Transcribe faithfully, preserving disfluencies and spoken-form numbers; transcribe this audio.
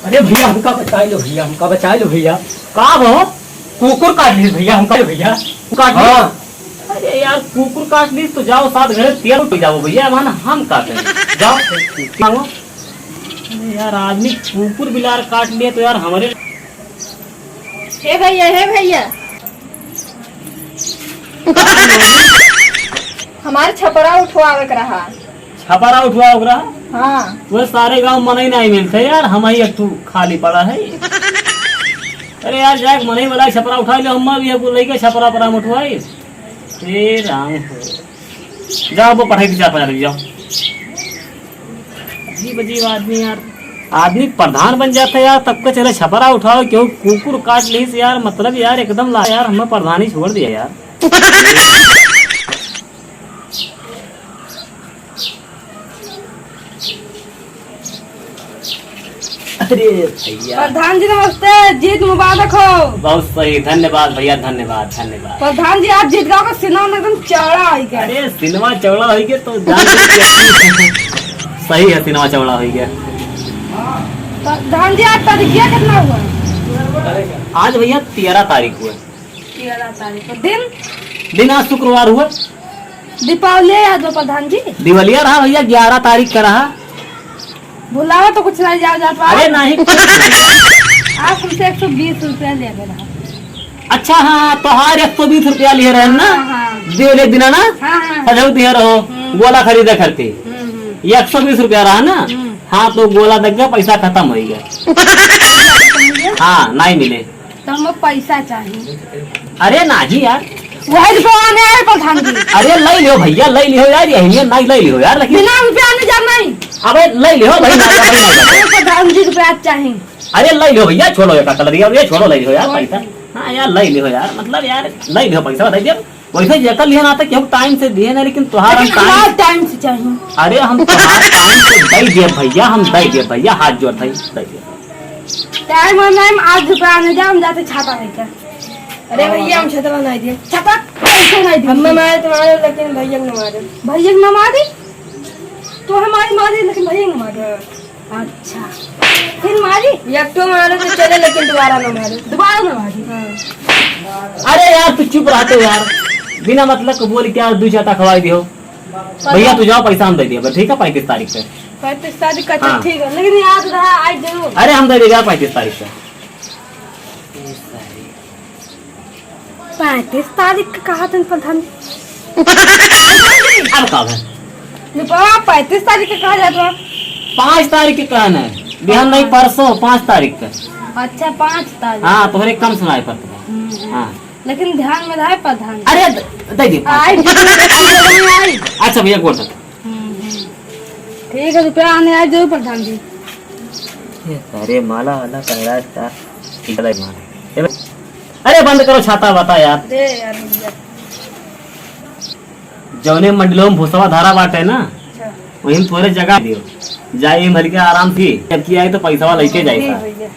अरे भइया, हमका बचाइ लो भइया, हमका बचाइ लो भइया। का भो? कुकुर काट लीस भइया, हमका भइया, काट लीस। हाँ। अरे यार, कुकुर काट लीस तो जाओ साथ घरे तेल पी जाओ भइया, वहाँ हम काटे। जाओ, मांगो। अरे यार, आदमी कुकुर बिलार काट लिए तो यार हमरे हे भइया, हे भइया, हमार छपरा उठवावे के रहा। छपरा उठवावे के रहा? हाँ। वह सारे गाँव मनई नाहीं मिलते यार, हमही एक ठू खाली पड़ा है। अरे यार, जाके मनई वाला छपरा उठाइ लो, हम भी अब लइके छपरा परा उठवाई। हे राम हो। जाओ, वो पढ़ाई के चार पचास रुपये, जाओ। अजीब अजीब आदमी यार, आदमी प्रधान बन जाता है यार, तब का चले छपरा उठाओ, क्यों कुकुर काट लीस यार, मतलब यार एकदम ला यार, हमें प्रधानी छोड़ दिया यार। अरे भइया। प्रधान जी नमस्ते, जीत मुबारक हो। बहुत सही, धन्यवाद भइया, धन्यवाद, धन्यवाद। प्रधान जी आज जीत गवा का सिनेमा में एकदम चौड़ा होइ गया। अरे सिनेमा चौड़ा होइ गया तो जान लो कि सही है, सिनेमा चौड़ा होइ गया। प्रधान जी आज तारीखिया कितना हुआ? आज भइया तेरह तारीख हुआ। तेरह तारीख को दिन? दिन आज शुक्रवार हुआ। दीपावली याद हो प्रधान जी? दिवालिया रहा भइया, ग्यारह तारीख का रहा। भुलावा तो कुछ नहीं, जाओ, जाओ, अरे नहीं, कुछ नहीं। आप हमसे एक सौ बीस रुपया ले गए रहा। अच्छा, हाँ, तोहार एक सौ बीस रुपया लिए रहे ना? हाँ, हाँ। दिवाली दिना ना? हाँ, हाँ। सजऊ दिए रहो, हम्म। गोला खरीदे करके। हम्म, हम्म। ये एक सौ बीस रुपया रहा ना? हम्म। हाँ, तो गोला दे गया, पैसा खतम होइ गया। हाँ, नहीं मिले। तो हमको पैसा चाहिए। अरे नाही यार। वही रुपया आने आए प्रधान जी। अरे लइ लियो भइया, लइ लियो यार, यही में नहीं लइ लियो यार, लेकिन बिना रुपया आने जाना नहीं। अबे लइ लियो भाई, ना, भाई, ना, भाई। अरे प्रधान जी रुपया चाहिए। अरे लइ लियो भइया, छोड़ो ये का कलर, ये छोड़ो, लइ लियो यार पैसा। हाँ यार, लइ लियो यार, मतलब यार, लइ लियो पैसा, बताइए। वैसे जेकर लिए ना तो केहू टाइम से दिए ना, लेकिन तोहार हम लेकिन टाइम हमार टाइम से चाहिए। अरे हम तोहार टाइम से दइ दिए भइया, हम दइ दिए भइया, हाथ जोड़ भाई, दइ दिए। टाइम और टाइम आज दुकान में जा, हम जाते छाता लेके। अरे भइया, हम छतवा नहीं दिए। छतवा कैसे नहीं दिए? हम मारे तुम्हारे, लेकिन भइया के ना मारे। भइया के ना मारी? तो हमारी मारी, लेकिन भइया के ना मारी। हाँ। अच्छा, फिर मारी? एक तो मारो तो चले, लेकिन दोबारा ना मारो। दोबारा ना मारी? हाँ। अरे यार, तू चुप रहते यार, बिना मतलब को बोल क्या दू चाटा खवाई दियो। भइया, तू जाओ, पैसा हम दइ दिए, ठीक है, पैंतीस तारीख पे। पैंतीस तारीख का, अच्छा, हाँ। ठीक है, लेकिन याद रहा, आज जरूर। अरे, हम दइ दिए यार, पैंतीस तारीख पे। पैंतीस तारीख के कहा तन प्रधान जी। अब का है? ये बाबा, पैंतीस तारीख के कहा जात बा। पाँच तारीख के कहना है, बिहान नहीं, हाँ। परसों, पाँच तारीख का। अच्छा, पाँच तारीख। हाँ, तोहरे कम सुनाई पड़त बा। हम्म, हम्म। हाँ। लेकिन ध्यान में रहे प्रधान जी। अरे, द-, दे दे, पाँच। आई, आई। अच्छा भइया, गोड़ तक। हम्म, हम्म। ठीक है, रुपया आने आए जरूर प्रधान जी। ये सारे माला वाला का इलाज का निकल है मार। ए बे-, अरे बंद करो छाता वाता यार। दे यार भइया। जौने मंडलो में भूसवा धारा बाटे ना, अच्छा। वहीं थोड़े जगह दियो। जाए भर के आराम से, जब की आए तो पैसा लेके जाए जी साहब। भइया।